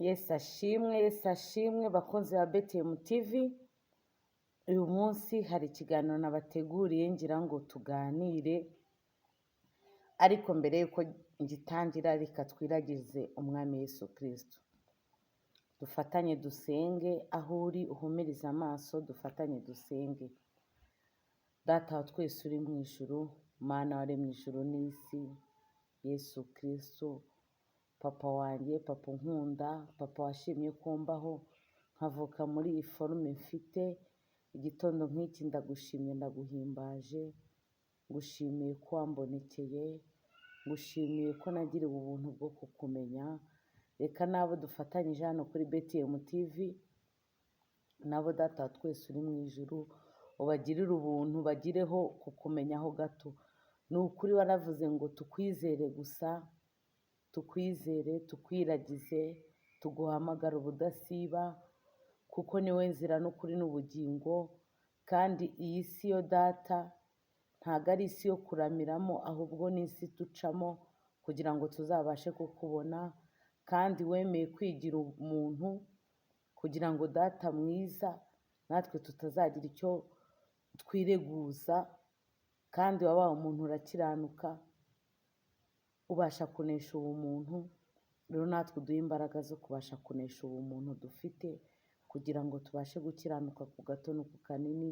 Yesu ashimwe, Yesu ashimwe, bakunzi ba BTM TV, uyu munsi hari ikiganiro nabateguriye ngira ngo tuganire, ariko mbere y'uko ngitangira reka twiragize Umwami Yesu Kristo. Dufatanye dusenge, aho uri uhumirize amaso, dufatanye dusenge. Data wa twese uri mu ijuru, Mana waremye ijuru n'isi, Yesu Kristo, papa wanjye, papa unkunda, papa washimye ko mbaho, nkavuka muri iyi forme mfite, igitondo nk'iki ndagushimye ndaguhimbaje, ngushimiye ko wambonekeye, ngushimiye ko nagiriwe ubuntu bwo kukumenya, reka n'abo dufatanyije hano kuri BTM TV, nabo data wa twese uri mu ijuru, ubagirire ubuntu, bagireho kukumenyaho gato. Ni ukuri waravuze ngo tukwizere gusa, tukwizere, tukwiragize, tuguhamagare ubudasiba, kuko niwe nzira n'ukuri n'ubugingo, kandi iyi si yo data ntabwo ari isi yo kuramiramo, ahubwo ni isi ducamo kugira ngo tuzabashe kukubona, kandi wemeye kwigira umuntu kugira ngo data mwiza natwe tutazagira icyo twireguza, kandi wabaye umuntu urakiranuka, ubasha kunesha ubumuntu, rero natwe uduhe imbaraga zo kubasha kunesha ubumuntu dufite, kugira ngo tubashe gukiranuka ku gato no ku kanini,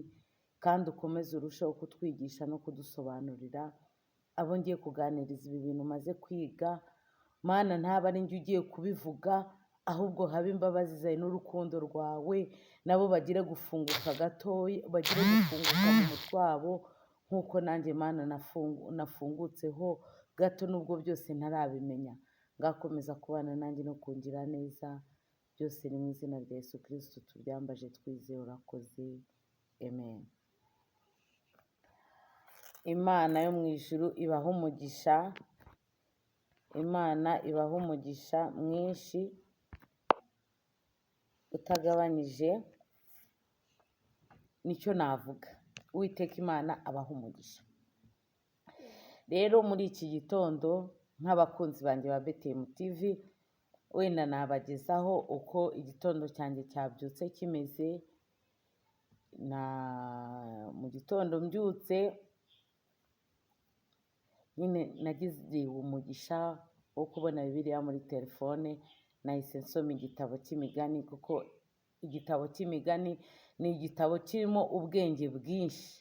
kandi ukomeze urusheho kutwigisha no kudusobanurira, abo ngiye kuganiriza ibi bintu maze kwiga, Mana ntaba ari njye ugiye kubivuga, ahubwo habe imbabazi zawe n'urukundo rwawe, nabo bagire gufunguka gatoya, bagire gufunguka mu mutwe wabo, nk'uko nanjye Mana nafungutseho gato nubwo byose ntarabimenya. Ngakomeza kubana nanjye no kungira neza, byose ni mu izina rya Yesu Kristo tubyambaje twizeye, urakoze, amen. Imana yo mu ijuru ibahe umugisha, Imana ibahe umugisha mwinshi utagabanyije, nicyo navuga. Uwiteka Imana abahe umugisha. Rero muri iki gitondo nk'abakunzi banjye ba BTM TV, wenda nabagezaho uko igitondo cyanjye cyabyutse kimeze. Na mu gitondo mbyutse nyine nagize umugisha wo kubona Bibiliya muri telefone, nahise nsoma igitabo cy'imigani, kuko igitabo cy'imigani ni igitabo kirimo ubwenge bwinshi.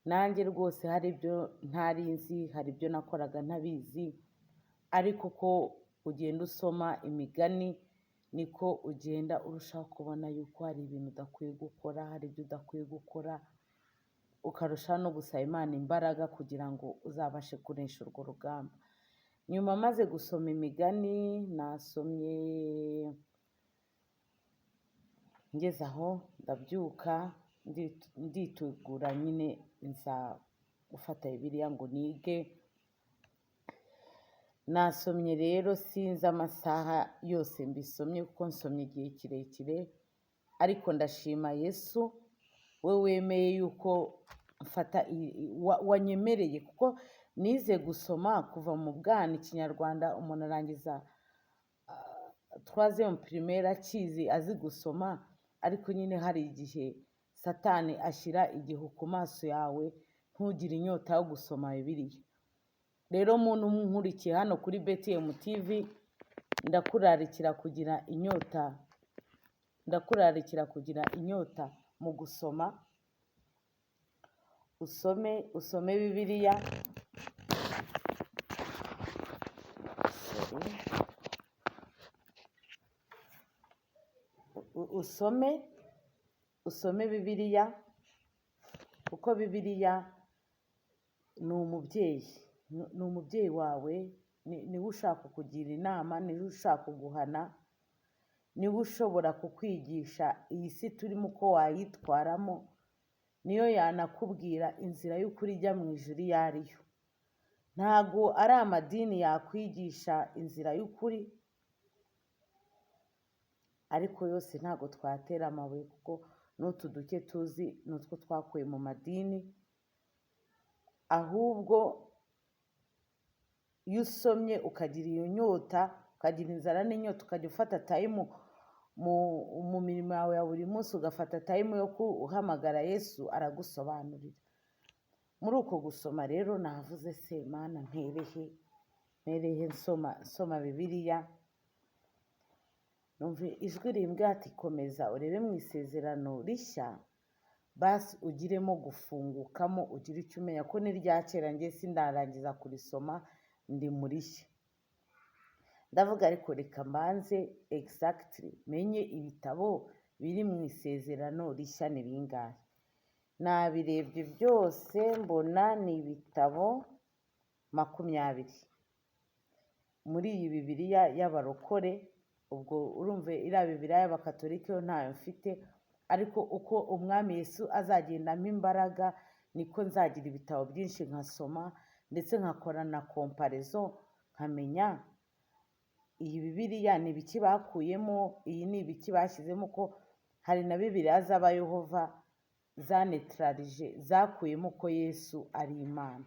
Nanjye rwose hari ibyo ntari nzi, hari ibyo nakoraga ntabizi, ariko uko ugenda usoma imigani niko ugenda urushaho kubona yuko hari ibintu udakwiye gukora, hari ibyo udakwiye gukora, ukarushaho no gusaba Imana imbaraga kugira ngo uzabashe kunesha urwo rugamba. Nyuma maze gusoma imigani, nasomye ngeze aho ndabyuka, nditegura nyine nza gufata Bibiliya ngo nige. Nasomye rero sinzi amasaha yose mbisomye kuko nsomye igihe kirekire, ariko ndashima Yesu we wemeye yuko mfata wanyemereye, kuko nize gusoma kuva mu bwana Ikinyarwanda, umuntu arangiza troisième primaire akizi azi gusoma, ariko nyine hari igihe Satani ashyira igihu ku maso yawe ntugire inyota yo gusoma Bibiliya. Rero muntu nkurikiye hano kuri BTM TV, ndakurarikira kugira inyota, ndakurarikira kugira inyota mu gusoma, usome, usome Bibiliya. Sorry. Usome, usome Bibiliya, kuko Bibiliya ni umubyeyi, ni umubyeyi wawe, niwe ushaka kukugira inama, niwe ushaka kuguhana, niwe ushobora kukwigisha iyi si turimo uko wayitwaramo, niyo yanakubwira inzira y'ukuri ijya mu ijuru iyo ari yo. Ntabwo ari amadini yakwigisha inzira y'ukuri, ariko yose ntabwo twatera amabuye, kuko n'utu duke tuzi ni utwo twakuye mu madini, ahubwo iyo usomye ukagira iyo nyota, Ukagira inzara n'inyota, ukajya ufata time mu mirimo yawe ya buri munsi, ugafata time yo guhamagara Yesu, aragusobanurira. Muri uko gusoma rero navuze: "Se Mana, mperehe? Mperehe nsoma Bibiliya?" Numva ijwi rimbwira ati: "Komeza urebe mu Isezerano Rishya, basi ugiremo gufungukamo, ugire icyo umenya, ko n'irya kera njye sindarangiza kurisoma, ndi mu rishya." Ndavuga: "Ariko reka mbanze exactly menye ibitabo biri mu Isezerano Rishya ni bingahe." Nabirebye byose, mbona ni ibitabo 20 muri iyi Bibiliya y'abarokore. Ubwo urumva iriya Bibiliya y'abakatolika yo ntayo mfite, ariko uko Umwami Yesu azagenda ampa imbaraga, niko nzagira ibitabo byinshi nkasoma, ndetse nkakora na comparaison, nkamenya iyi Bibiliya ni ibiki bakuyemo, iyi ni ibiki bashyizemo, ko hari na Bibiliya z'Abayehova zanetrarije, zakuyemo ko Yesu ari Imana.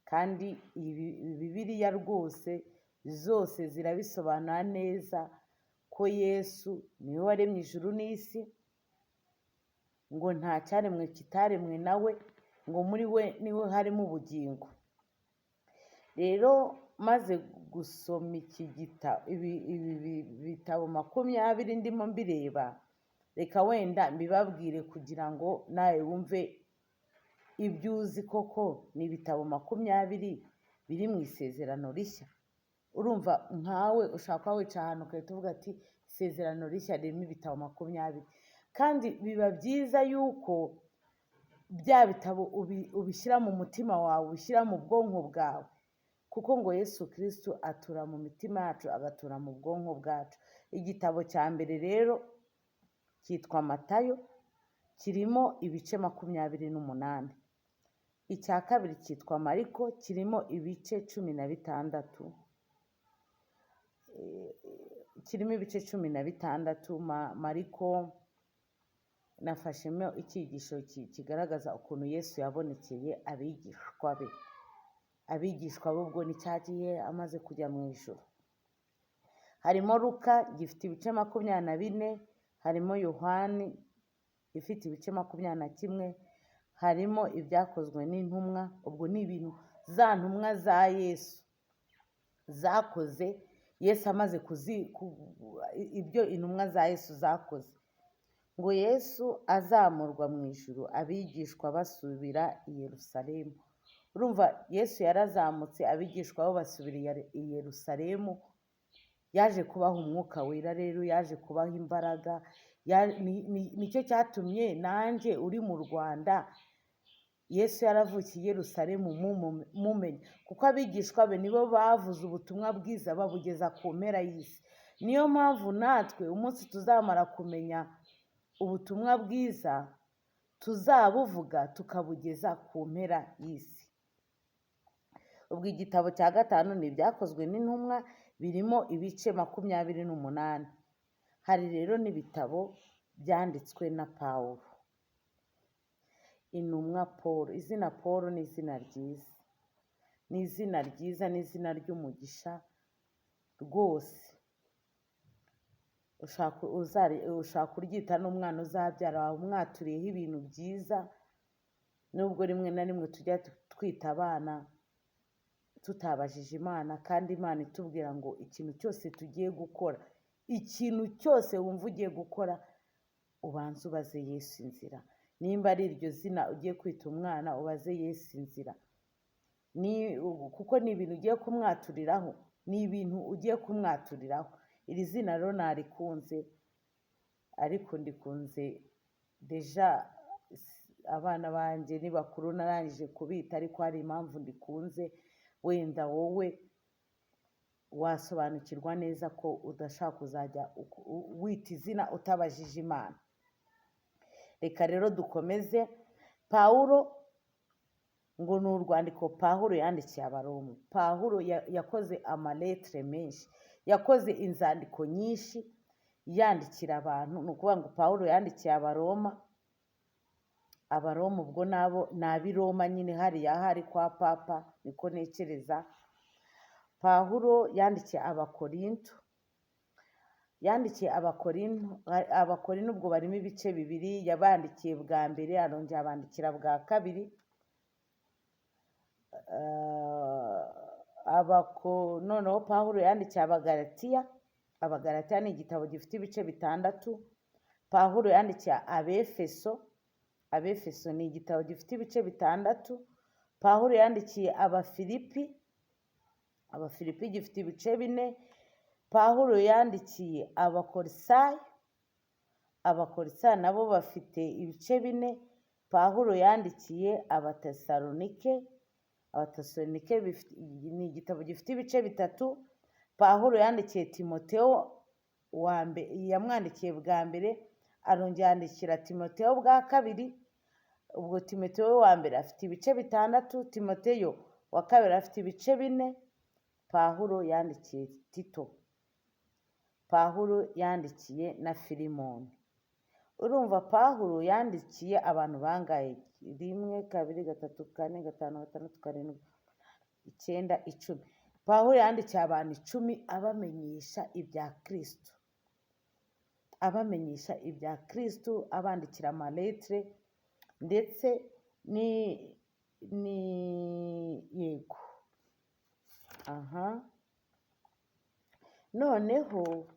Kandi iyi Bibiliya rwose zose zirabisobanura neza ko Yesu niwe waremye ijuru n'isi, ngo nta cyaremwe kitaremwe nawe, ngo muri we niwe harimo ubugingo. Rero maze gusoma iki gitabo, ibi bitabo 20 ndimo mbireba, reka wenda mbibabwire kugira ngo nawe wumve ibyo uzi. Koko ni ibitabo 20 biri mu Isezerano Rishya. Urumva nkawe ushobora kuba wicaye ahantu ugahita uvuga ati: "Isezerano Rishya ririmo ibitabo 20." Kandi biba byiza yuko bya bitabo ubishyira mu mutima wawe, ubishyira mu bwonko bwawe, kuko ngo Yesu Kirisitu atura mu mitima yacu, agatura mu bwonko bwacu. Igitabo cya mbere rero cyitwa Matayo, kirimo ibice 28. Icya kabiri cyitwa Mariko, kirimo ibice 16, kirimo ibice 16. Mariko nafashemo icyigisho kigaragaza ukuntu Yesu yabonekeye abigishwa be. Abigishwa be ubwo ni cya gihe amaze kujya mu ijuru. Harimo Luka, gifite ibice 24. Harimo Yohani, ifite ibice 21. Harimo Ibyakozwe n'Intumwa, ubwo ni ibintu za ntumwa za Yesu zakoze, Yesu amaze kuzi ibyo intumwa za Yesu zakoze. Ngo Yesu azamurwa mu ijuru, abigishwa basubira i Yerusalemu. Urumva Yesu yarazamutse, abigishwa bo basubira i Yerusalemu. Yaje kubaha Umwuka Wera rero, yaje kubaha imbaraga. Nicyo cyatumye nanjye uri mu Rwanda, Yesu yaravukiye i Yerusalemu mumenya, kuko abigishwa be nibo bavuze ubutumwa bwiza babugeza ku mpera y'isi. Niyo mpamvu natwe umunsi tuzamara kumenya ubutumwa bwiza, tuzabuvuga tukabugeza ku mpera y'isi. Ubwo igitabo cya gatanu ni Ibyakozwe n'Intumwa, birimo ibice 28. Hari rero n'ibitabo byanditswe na Pawulo, intumwa Paul. Izina Paul ni izina ryiza, ni izina ryiza, ni izina ry'umugisha rwose. Ushaka kuryita n'umwana uzabyara, waba umwaturiyeho ibintu byiza, nubwo rimwe na rimwe tujya twita abana tutabajije Imana, kandi Imana itubwira ngo ikintu cyose tugiye gukora, ikintu cyose wumva ugiye gukora, ubanze ubaze Yesu inzira. Nimba ari iryo zina ugiye kwita umwana, ubaze Yesu inzira, kuko ni ibintu ugiye kumwaturiraho, ni ibintu ugiye kumwaturiraho. Iri zina rero narikunze, ariko ndikunze déjà abana banjye ni bakuru, narangije kubita, ariko hari impamvu ndikunze. Wenda wowe wasobanukirwa neza ko udashaka kuzajya wita izina utabajije Imana. Reka rero dukomeze. Pawulo ngo ni urwandiko Pawulo yandikiye Abaroma. Pawulo yakoze amaletire menshi, yakoze inzandiko nyinshi yandikira abantu. Ni ukuvuga ngo Pawulo yandikiye Abaroma. Abaroma ubwo nabo ni ab'i Roma nyine, hariya hari kwa Papa, niko ntekereza. Pawulo yandikiye Abakorinto, yandikiye Abakorinto, Abakorinto ubwo barimo ibice bibiri, yabandikiye bwa mbere arongera abandikira bwa kabiri. Noneho Pawulo yandikiye Abagalatiya, Abagalatiya ni igitabo gifite ibice 6. Pawulo yandikiye Abefeso, Abefeso ni igitabo gifite ibice 6. Pawulo yandikiye Abafilipi, Abafilipi gifite ibice 4. Pawulo yandikiye Abakolosayi, Abakolosayi nabo bafite ibice 4. Pawulo yandikiye Abatesalonike, Abatesalonike ni igitabo gifite ibice 3. Pawulo yandikiye Timoteyo wa yamwandikiye bwa mbere, arongera yandikira Timoteyo bwa kabiri. Ubwo Timoteyo wa mbere afite ibice 6, Timoteyo wa kabiri afite ibice 4. Pawulo yandikiye Tito, Pawulo yandikiye na Filimoni. Urumva Pawulo yandikiye abantu bangahe? 1, 2, 3, 4, 5, 6, 7, 9, 10. Pawulo yandikiye abantu 10 abamenyesha ibya Kristo, abamenyesha ibya Kristo, abandikira amaletire ndetse ni yego. Aha noneho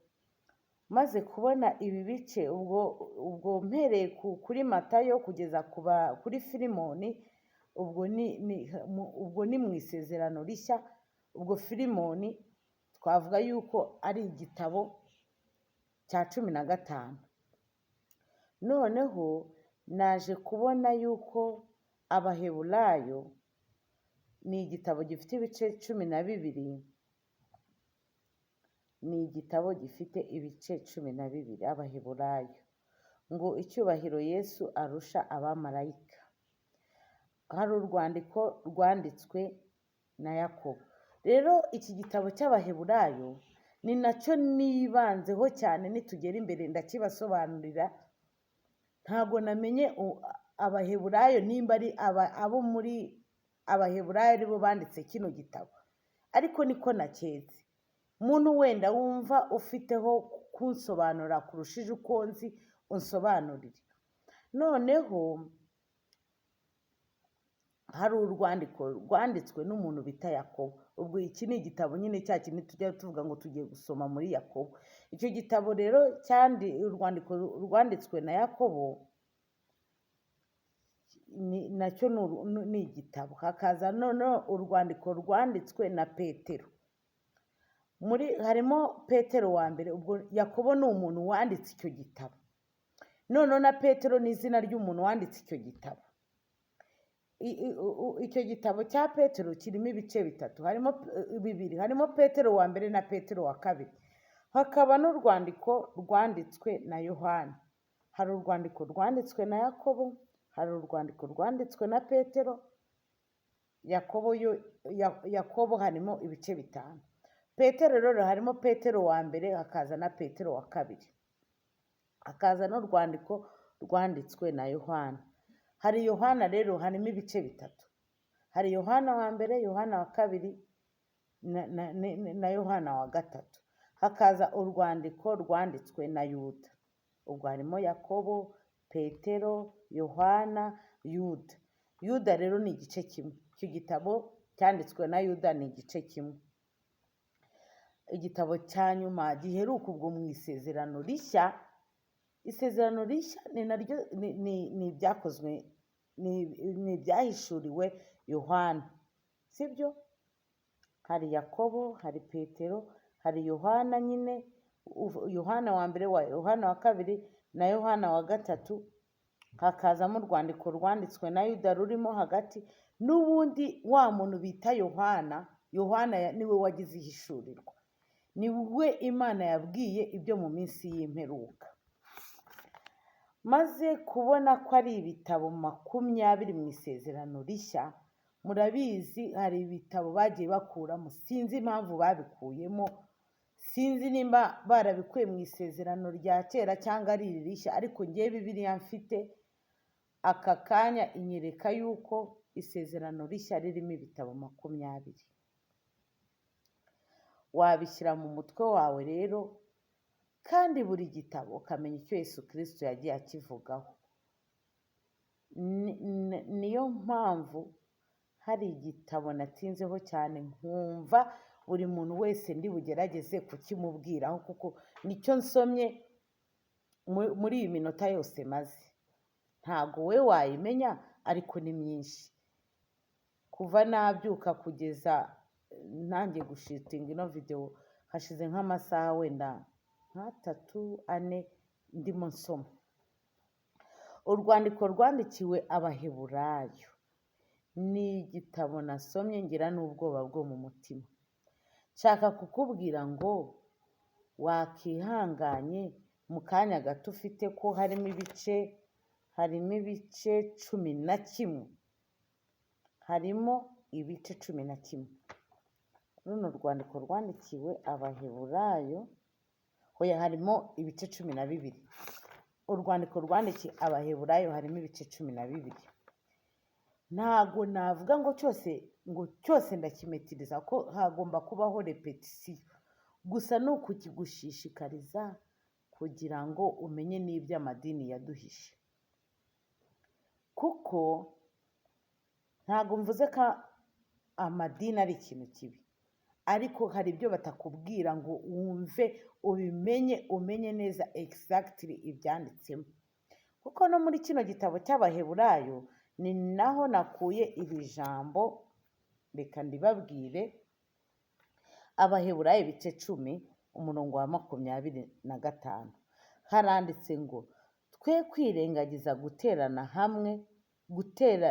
maze kubona ibi bice, ubwo mpereye kuri Matayo kugeza kuri Filimoni, ubwo ni mu isezerano rishya. Ubwo Filimoni twavuga yuko ari igitabo cya 15. Noneho naje kubona yuko Abaheburayo ni igitabo gifite ibice 12, ni igitabo gifite ibice 12. Abaheburayo ngo icyubahiro Yesu arusha abamarayika. Hari urwandiko rwanditswe na Yakobo. Rero iki gitabo cy'Abaheburayo ni nacyo nibanzeho cyane, nitugera imbere ndakibasobanurira. Ntabwo namenye Abaheburayo nimba ari abo muri Abaheburayo aribo banditse kino gitabo, ariko niko naketse. Muntu wenda wumva ufiteho kunsobanura kurushije uko nzi, unsobanurire. Noneho hari urwandiko rwanditswe n'umuntu bita Yakobo. Ubwo iki ni igitabo nyine cya kintu tujya tuvuga ngo tugiye gusoma muri Yakobo. Icyo gitabo rero urwandiko rwanditswe na Yakobo nacyo ni igitabo. Hakaza noneho urwandiko rwanditswe na Petero. Muri harimo Petero wa mbere. Ubwo Yakobo ni umuntu wanditse icyo gitabo, noneho na Petero ni izina ry'umuntu wanditse icyo gitabo. Icyo gitabo cya Petero kirimo ibice 3, harimo bibiri, harimo Petero wa mbere na Petero wa kabiri. Hakaba n'urwandiko rwanditswe na Yohana. Hari urwandiko rwanditswe na Yakobo, hari urwandiko rwanditswe na Petero. Yakobo harimo ibice 5. Petero rero harimo Petero wa mbere, hakaza na Petero wa kabiri, hakaza n'urwandiko rwanditswe na Yohana. Hari Yohana rero harimo ibice 3. Hari Yohana wa mbere, Yohana wa kabiri na Yohana wa gatatu. Hakaza urwandiko rwanditswe na Yuda. Ubwo harimo Yakobo, Petero, Yohana, Yuda. Yuda rero ni igice kimwe. Icyo gitabo cyanditswe na Yuda ni igice kimwe. Igitabo cya nyuma giheruka ubwo mu isezerano rishya, isezerano rishya ni naryo ni ibyakozwe, ni ibyahishuriwe Yohana, sibyo? Hari Yakobo, hari Petero, hari Yohana nyine, Yohana wa mbere, wa Yohana wa kabiri na Yohana wa gatatu. Hakazamo urwandiko rwanditswe na Yuda rurimo hagati. N'ubundi wa muntu bita Yohana, Yohana niwe wagize ihishurirwa, niwe Imana yabwiye ibyo mu minsi y'imperuka. Maze kubona ko ari ibitabo 20 mu isezerano rishya. Murabizi hari ibitabo bagiye bakuramo, sinzi impamvu babikuyemo, sinzi nimba barabikuye mu isezerano rya kera cyangwa ari iri rishya, ariko ngewe Bibiliya mfite aka kanya inyereka yuko isezerano rishya ririmo ibitabo 20. Wabishyira mu mutwe wawe rero, kandi buri gitabo ukamenya icyo Yesu Kristo yagiye akivugaho. Niyo mpamvu hari igitabo natinzeho cyane, nkumva buri muntu wese ndi bugerageze kukimubwiraho, kuko nicyo nsomye muri iyi minota yose maze. Ntago we wayimenya, ariko ni myinshi. Kuva nabyuka kugeza ntangiye gushootinga ino videwo, hashize nk'amasaha wenda nk'atatu, ane ndimo nsoma. Urwandiko rwandikiwe Abaheburayo ni igitabo nasomye ngira n'ubwoba bwo mu mutima. Nshaka kukubwira ngo wakihanganye mu kanya gato ufite, ko harimo ibice 11, harimo ibice 11. Runo rwandiko rwandikiwe Abaheburayo, hoya, harimo ibice 12. Urwandiko rwandikiwe Abaheburayo harimo ibice 12. Ntago navuga ngo cyose ndakimetiriza, ko hagomba kubaho répétition. Gusa ni ukukigushishikariza kugira ngo umenye n'ibyo amadini yaduhishe, kuko ntago mvuze ko amadini ari ikintu kibi, ariko hari ibyo batakubwira ngo wumve, ubimenye, umenye neza exactly ibyanditsemo. Kuko no muri kino gitabo cy'Abaheburayo ni naho nakuye iri jambo, reka ndibabwire. Abaheburayo ibice 10, umurongo wa 25, haranditse ngo: "Twe kwirengagiza guterana hamwe, gutera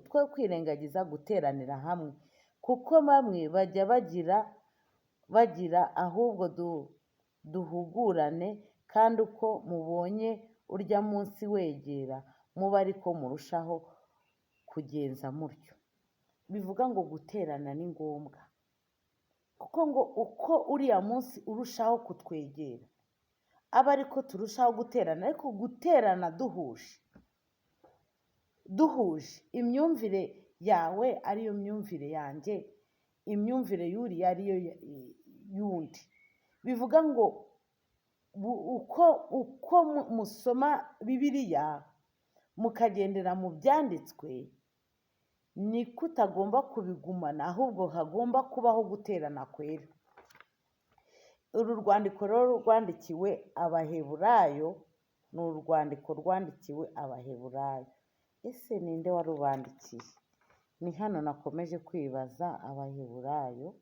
twe kwirengagiza guteranira hamwe, kuko bamwe bajya bagira, ahubwo duhugurane, kandi uko mubonye urya munsi wegera, mube ariko murushaho kugenza mutyo." Bivuga ngo guterana ni ngombwa, kuko ngo uko uriya munsi urushaho kutwegera, aba ariko turushaho guterana. Ariko guterana duhuje imyumvire yawe ariyo myumvire yanjye, imyumvire y'uriya ariyo y'undi. Bivuga ngo uko musoma Bibiliya mukagendera mu byanditswe, niko utagomba kubigumana, ahubwo hagomba kubaho guterana kwera. Uru rwandiko rero rwandikiwe Abaheburayo, ni urwandiko rwandikiwe Abaheburayo. Ese ninde warubandikiye? Ni hano nakomeje kwibaza. Abaheburayo,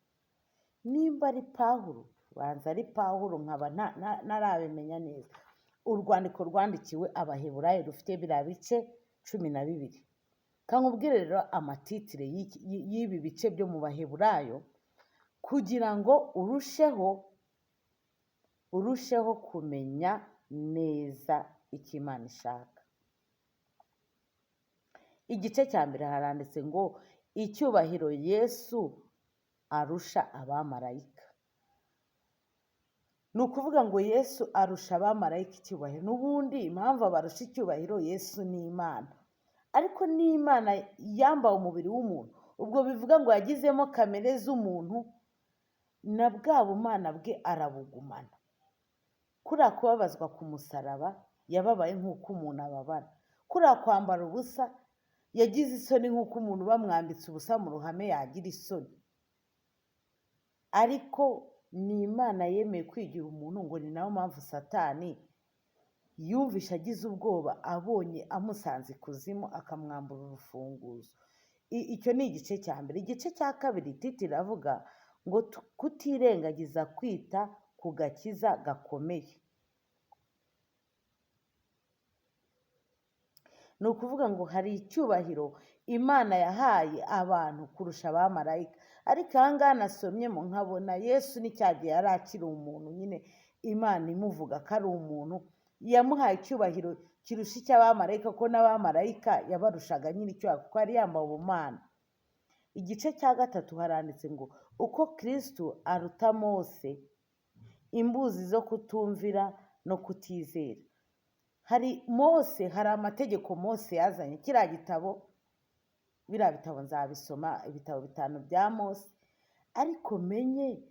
nimba ari Pawulo, banza ari Pawulo, nkaba ntarabimenya neza. Urwandiko rwandikiwe Abaheburayo rufite biriya bice 12. Kankubwire rero amatitre y'ibi bice byo mu Baheburayo, kugira ngo urusheho kumenya neza icyo Imana ishaka. Igice cya mbere haranditse ngo: "Icyubahiro Yesu arusha abamarayika." Ni ukuvuga ngo Yesu arusha abamarayika icyubahiro. N'ubundi impamvu abarusha icyubahiro, Yesu ni Imana, ariko n'Imana yambaye umubiri w'umuntu. Ubwo bivuga ngo yagizemo kamere z'umuntu, na bwa bumana bwe arabugumana. Kuriya kubabazwa ku musaraba, yababaye nk'uko umuntu ababara. Kuriya kwambara ubusa, yagize isoni nk'uko umuntu bamwambitse ubusa mu ruhame yagira isoni. Ariko ni Imana yemeye kwigira umuntu. Ngo ni nayo mpamvu Satani yumvishe agize ubwoba abonye amusanze ikuzimu, akamwambura urufunguzo. Icyo ni igice cya mbere. Igice cya kabiri, titre iravuga ngo: "Kutirengagiza kwita ku gakiza gakomeye." Ni ukuvuga ngo hari icyubahiro Imana yahaye abantu kurusha abamarayika. Ariko aha ngaha nasomyemo nkabona Yesu ni cya gihe yari akiri umuntu nyine, Imana imuvuga ko ari umuntu, yamuhaye icyubahiro kirusha icy'abamarayika, kuko n'abamarayika yabarushaga nyine icyubahiro, kuko yari yambaye ubumana. Igice cya gatatu haranditse ngo: "Uko Kristo aruta Mose, imbuzi zo kutumvira no kutizera." Hari Mose, hari amategeko Mose yazanye. Kiriya gitabo, biriya bitabo nzabisoma, ibitabo bitanu bya Mose. Ariko menye,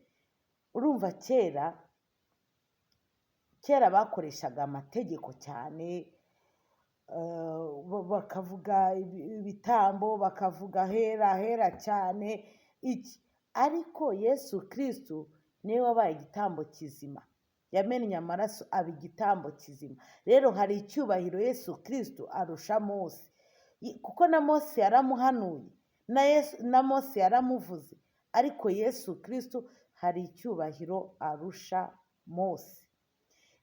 urumva kera kera bakoreshaga amategeko cyane, bakavuga ibitambo, bakavuga hera hera cyane iki. Ariko Yesu Kristo niwe wabaye igitambo kizima, yamennye amaraso aba igitambo kizima. Rero hari icyubahiro Yesu Kristo arusha Mose, kuko na Mose yaramuhanuye, na Mose yaramuvuze, ariko Yesu Kristo hari icyubahiro arusha Mose.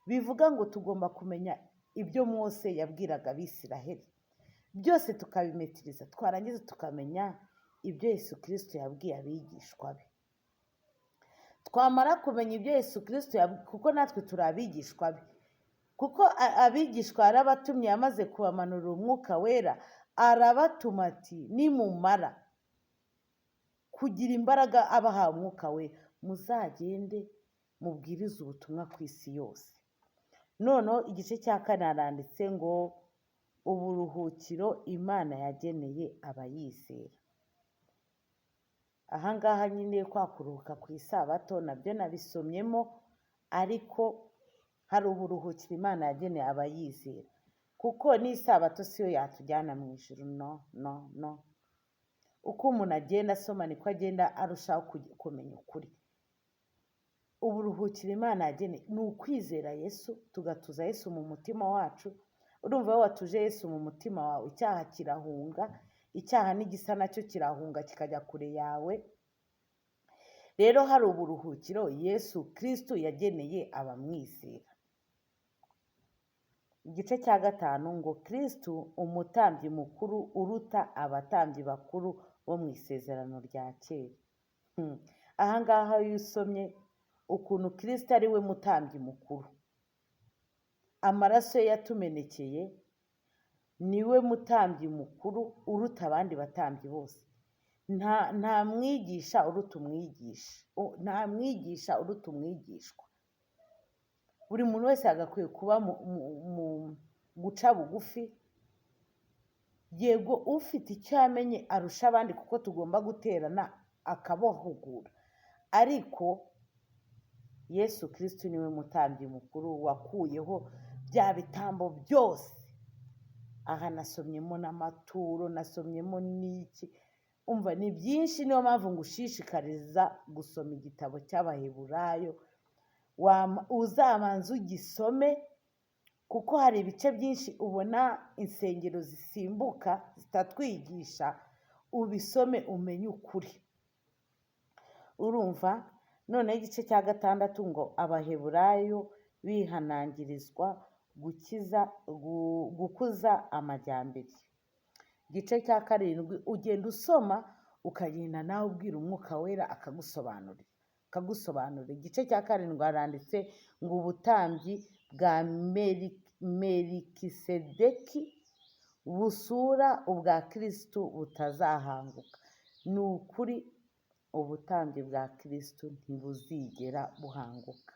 Bivuga ngo tugomba kumenya ibyo Mose yabwiraga Abisiraheli byose tukabimetiriza, twarangiza tukamenya ibyo Yesu Kristo yabwiye abigishwa be. Twamara kumenya ibyo Yesu Kristo, kuko natwe turi abigishwa be, kuko abigishwa yarabatumye, yamaze kubamanurira umwuka wera, arabatuma ati nimumara kugira imbaraga abahawe umwuka wera, muzagende mubwirize ubutumwa ku isi yose. Noneho igice cya kane haranditse ngo uburuhukiro Imana yageneye abayizera. Ahangaha nyine kwa kuruhuka ku isabato nabyo nabisomyemo, ariko hari uburuhukiro Imana yageneye abayizera, kuko n'isabato siyo yatujyana mu ijuru. No, no, no. Uko umuntu agenda asoma niko agenda arushaho kumenya ukuri. Uburuhukiro Imana yageneye ni ukwizera Yesu, tugatuza Yesu mu mutima wacu. Urumva iyo watuje Yesu mu mutima wawe, icyaha kirahunga, icyaha n'igisa nacyo kirahunga kikajya kure yawe. Rero hari uburuhukiro Yesu Kristo yageneye abamwizera. Igice cya gatanu ngo Kristo umutambyi mukuru uruta abatambyi bakuru bo mu isezerano rya kera. Aha ngaha iyo usomye ukuntu Kristo ari we mutambyi mukuru, amaraso ye yatumenekeye, niwe mutambyi mukuru uruta abandi batambyi bose. Nta mwigisha uruta umwigisha, nta mwigisha uruta umwigishwa. Buri muntu wese yagakwiye kuba mu guca bugufi. Yego ufite icyo yamenye arusha abandi, kuko tugomba guterana akabahugura, ariko Yesu Kristo niwe mutambyi mukuru wakuyeho bya bitambo byose. Aha nasomyemo n'amaturo, nasomyemo n'iki, umva ni byinshi. Niyo mpamvu ngushishikariza gusoma igitabo cy'Abaheburayo, uzabanze ugisome, kuko hari ibice byinshi ubona insengero zisimbuka zitatwigisha. Ubisome umenye ukuri. Urumva noneho igice cya gatandatu ngo Abaheburayo bihanangirizwa gukuza amajyambere. Igice cya karindwi ugenda usoma ukagenda nawe ubwira umwuka wera akagusobanurira. Igice cya karindwi haranditse ngo ubutambyi bwa Melikisedeki busura ubwa Kristo butazahanguka. Ni ukuri ubutambyi bwa Kristo ntibuzigera buhanguka.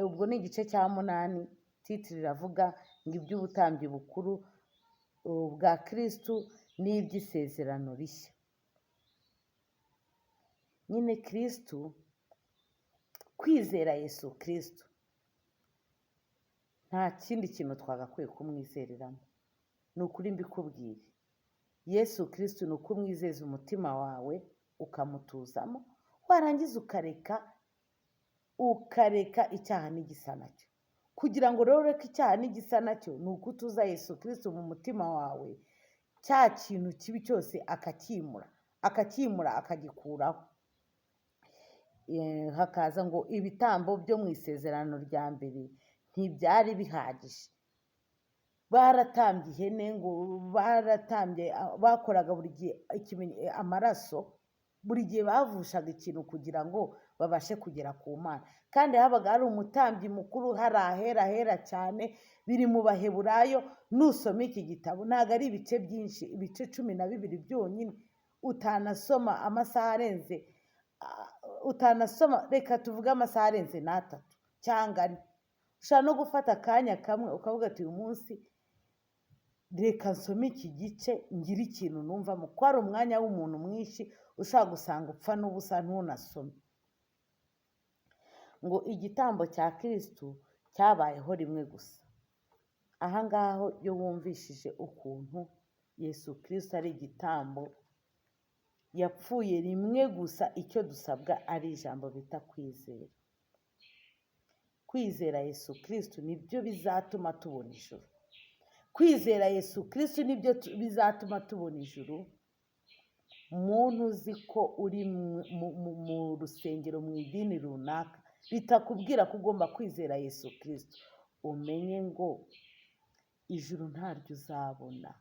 Ubwo ni igice cya munani, titire iravuga ngo iby'ubutambyi bukuru bwa Kristo n'iby'isezerano rishya. Nyine Kristo, kwizera Yesu Kristo nta kindi kintu twagakwiye kumwizereramo. Ni ukuri mbikubwire, Yesu Kristo ni ukumwizeza umutima wawe ukamutuzamo, warangiza ukareka icyaha n'igisa nacyo. Kugira ngo rero ureke icyaha n'igisa nacyo ni uko utuza Yesu Kristo mu mutima wawe, cya kintu kibi cyose akacyimura, akacyimura akagikuraho. Hakaza ngo ibitambo byo mu isezerano rya mbere ntibyari bihagije. Baratambye ihene, ngo baratambye, bakoraga buri gihe amaraso, buri gihe bavushaga ikintu kugira ngo babashe kugera ku Mana. Kandi habaga hari umutambyi mukuru, hari ahera hera cyane, biri mu Baheburayo. Nusoma iki gitabo ntabwo ari ibice byinshi, ibice 12 byonyine, utanasoma amasaha arenze, utanasoma, reka tuvuge amasaha arenze n'atatu cyangwa ane. Ushobora no gufata akanya kamwe ukavuga ati uyu munsi Reka nsome iki gice ngire ikintu numvamo, ko ari umwanya w'umuntu mwinshi ushobora gusanga upfa n'ubusa ntunasome. Ngo igitambo cya Kirisitu cyabayeho rimwe gusa. Aha ngaho iyo wumvishije ukuntu Yesu Kirisitu ari igitambo, yapfuye rimwe gusa, icyo dusabwa ari ijambo bita kwizera. Kwizera Yesu Kirisitu nibyo bizatuma tubona ijuru. Kwizera Yesu Kirisitu nibyo bizatuma tubona ijuru. Muntu uzi ko uri mu rusengero, mu idini runaka, ritakubwira ko ugomba kwizera Yesu Kirisitu, umenye ngo ijuru ntaryo uzabona.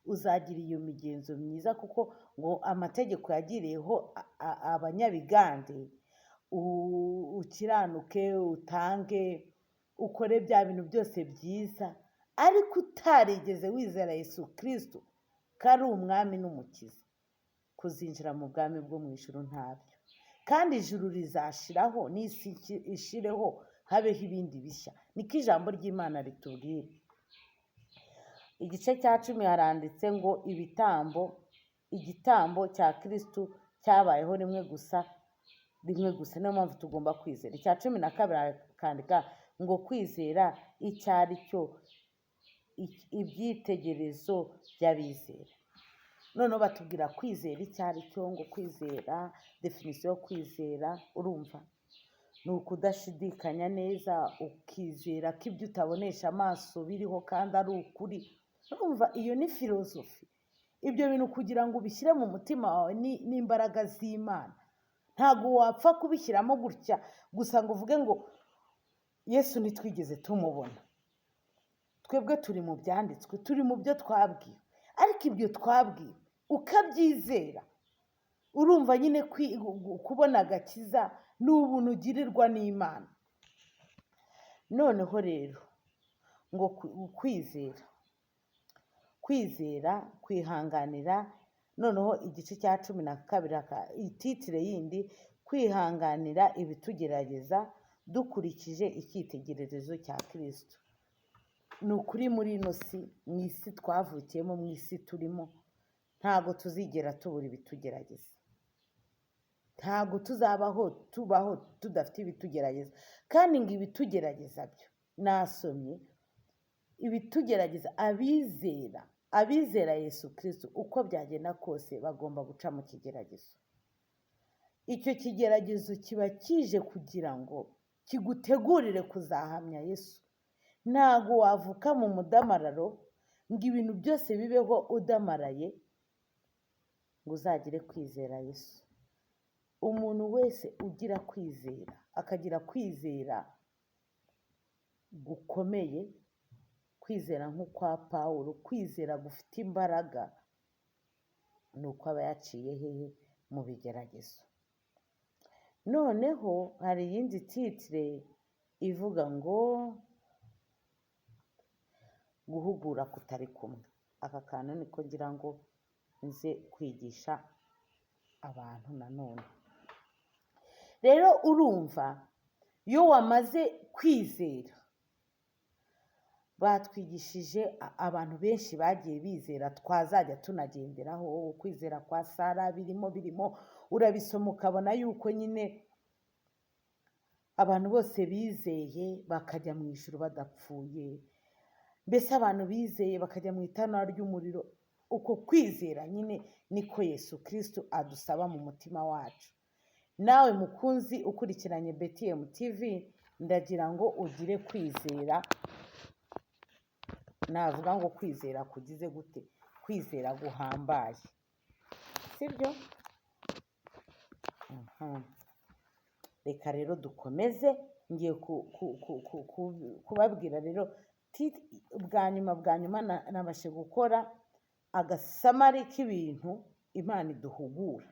Uzagira iyo migenzo myiza, kuko ngo amategeko yagiriyeho abanyabigande, ukiranuke, utange, ukore bya bintu byose byiza, ariko utarigeze wizera Yesu Kirisitu ko ari umwami n'umukiza, kuzinjira mu bwami bwo mu ijuru ntabyo. Kandi ijuru rizashiraho n'isi ishireho, habeho ibindi bishya. Niko ijambo ry'Imana ritubwira. Igice cya 10 haranditse ngo igitambo cya Kirisitu cyabayeho rimwe gusa, rimwe gusa. Niyo mpamvu tugomba kwizera. Icya 12 harakandika ngo kwizera icyo ari cyo, ibyitegererezo by'abizera. Noneho batubwira kwizera icyo ari cyo, ngo kwizera, définition yo kwizera, urumva ni ukudashidikanya neza, ukizera ko ibyo utabonesha amaso biriho kandi ari ukuri. Urumva iyo ni philosophie. Ibyo bintu kugira ngo ubishyire mu mutima wawe n'imbaraga z'Imana, ntabwo wapfa kubishyiramo gutya gusa ngo uvuge ngo Yesu ntitwigeze tumubona. Twebwe turi mu byanditswe, turi mu byo twabwiwe, ariko ibyo twabwiwe ukabyizera, urumva nyine kubona agakiza ni ubuntu ugirirwa n'Imana. Noneho rero ngo kwizera, kwizera, kwihanganira. Noneho igice cya 12, ititre yindi, kwihanganira ibitugerageza dukurikije icyitegererezo cya Kirisitu. Ni ukuri muri ino si, mu isi twavukiyemo, mu isi turimo, ntabwo tuzigera tubura ibitugerageza. Ntabwo tuzabaho tubaho tudafite ibitugerageza. Kandi ngo ibitugerageza byo, nasomye ibitugerageza, abizera Yesu Kirisitu, uko byagenda kose bagomba guca mu kigeragezo. Icyo kigeragezo kiba kije kugira ngo kigutegurire kuzahamya Yesu. Ntabwo wavuka mu mudamararo ngo ibintu byose bibeho udamaraye ngo uzagire kwizera Yesu. Umuntu wese ugira kwizera, akagira kwizera gukomeye, kwizera nk'ukwa Pawulo, kwizera gufite imbaraga, ni uko aba yaciye hehe? Mu bigeragezo. Noneho hari iyindi titre ivuga ngo guhugura kutari kumwe. Aka kantu niko ngira ngo nze kwigisha abantu nanone. Rero urumva iyo wamaze kwizera, batwigishije abantu benshi bagiye bizera twazajya tunagenderaho, kwizera kwa Sara birimo, urabisoma ukabona yuko nyine abantu bose bizeye bakajya mu ijuru badapfuye, mbese abantu bizeye bakajya mu itanura ry'umuriro. Uko kwizera nyine niko Yesu Kirisitu adusaba mu mutima wacu. Nawe mukunzi ukurikiranye BTM TV, ndagira ngo ugire kwizera. Navuga ngo kwizera kugize gute? Kwizera guhambaye, sibyo? Reka rero dukomeze. Ngiye kubabwira rero bwa nyuma nabashe gukora agasummary k'ibintu Imana iduhugura.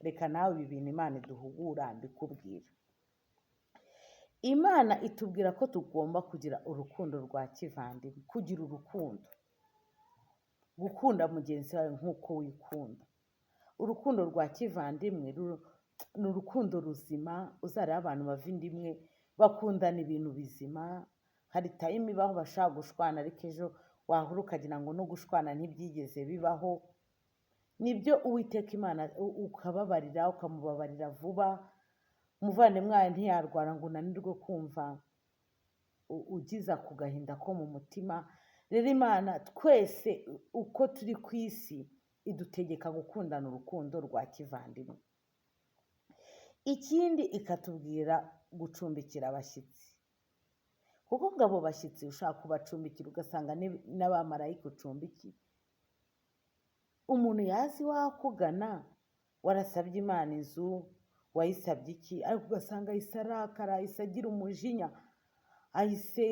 Reka nawe ibi bintu Imana iduhugura mbikubwira. Imana itubwira ko tugomba kugira urukundo rwa kivandimwe, kugira urukundo, gukunda mugenzi wawe nk'uko wikunda. Urukundo rwa kivandimwe ni urukundo ruzima. Uzareba abantu bava inda imwe bakundana ibintu bizima. Hari time ibaho bashobora gushwana, ariko ejo wahura ukagira ngo no gushwana ntibyigeze bibaho. Nibyo Uwiteka Imana ukababarira, ukamubabarira vuba. Umuvandimwe wawe ntiyarwara ngo unanirwe kumva ugiza ku gahinda ko mu mutima. Rero Imana twese uko turi ku isi idutegeka gukundana urukundo rwa kivandimwe. Ikindi ikatubwira gucumbikira abashyitsi, kuko ngo abo bashyitsi ushaka kubacumbikira ugasanga n'abamarayika ucumbikiye. Umuntu yazi wakugana, warasabye Imana inzu, wayisabye iki, ariko ugasanga ahise arakara, ahise agira umujinya, ahise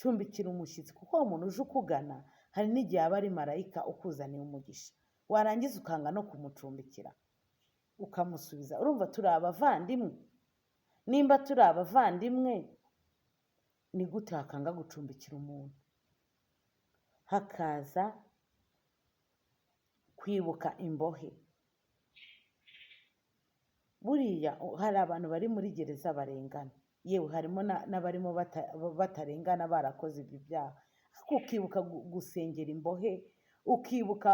cumbikira umushyitsi, kuko uwo muntu uje ukugana hari n'igihe aba ari marayika ukuzaniye umugisha, warangiza ukanga no kumucumbikira ukamusubiza. Urumva turi abavandimwe, nimba turi abavandimwe ni gute wakanga gucumbikira umuntu? Hakaza kwibuka imbohe. Buriya hari abantu bari muri gereza barengana, yewe harimo n'abarimo batarengana barakoze ibyo byaha, ariko ukibuka gusengera imbohe, ukibuka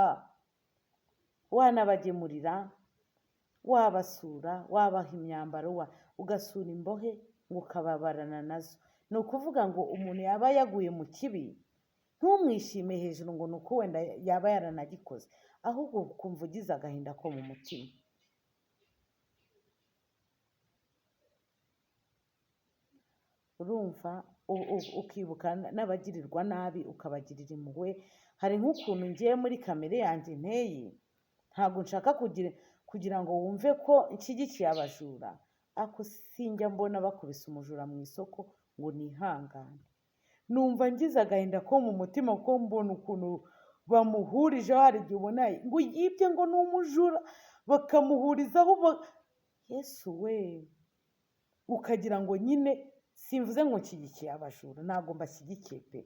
wanabagemurira, wabasura, wabaha imyambaro, ugasura imbohe ngo ukababarana nazo. Ni ukuvuga ngo umuntu yaba yaguye mu kibi ntumwishime hejuru ngo ni uko wenda yaba yaranagikoze, ahubwo ukumva ugize agahinda ko mu mutima. Urumva ukibuka n'abagirirwa nabi ukabagirira impuhwe. Hari nk'ukuntu ngiye muri kamere yanjye nteye, ntabwo nshaka kugira ngo wumve ko nshyigikiye abajura, ariko sinjya mbona bakubise umujura mu isoko ngo nihangane. Numva ngize agahinda ko mu mutima kuko mbona ukuntu bamuhurijeho. Hari igihe ubona ngo yibye ngo ni umujura, bakamuhurizaho Yesu we, ukagira ngo nyine simvuze ngo nshyigikiye abajura, ntabwo mbashyigikiye pe.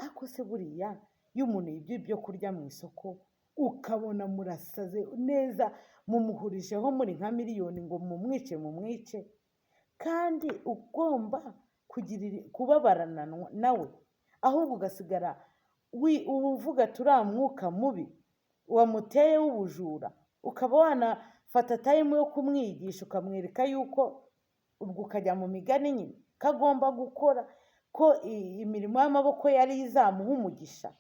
Ariko se buriya iyo umuntu yibye ibyo kurya mu isoko ukabona murasaze neza, mumuhurijeho muri nka miliyoni ngo mumwice mumwice, kandi ugomba kubabarana nawe, ahubwo ugasigara uvuga turiya mwuka mubi wamuteye w'ubujura, ukaba wanafata tayimu yo kumwigisha, ukamwereka yuko ubwo ukajya mu migani nyine ko agomba gukora, ko imirimo y'amaboko yari izamuha umugisha,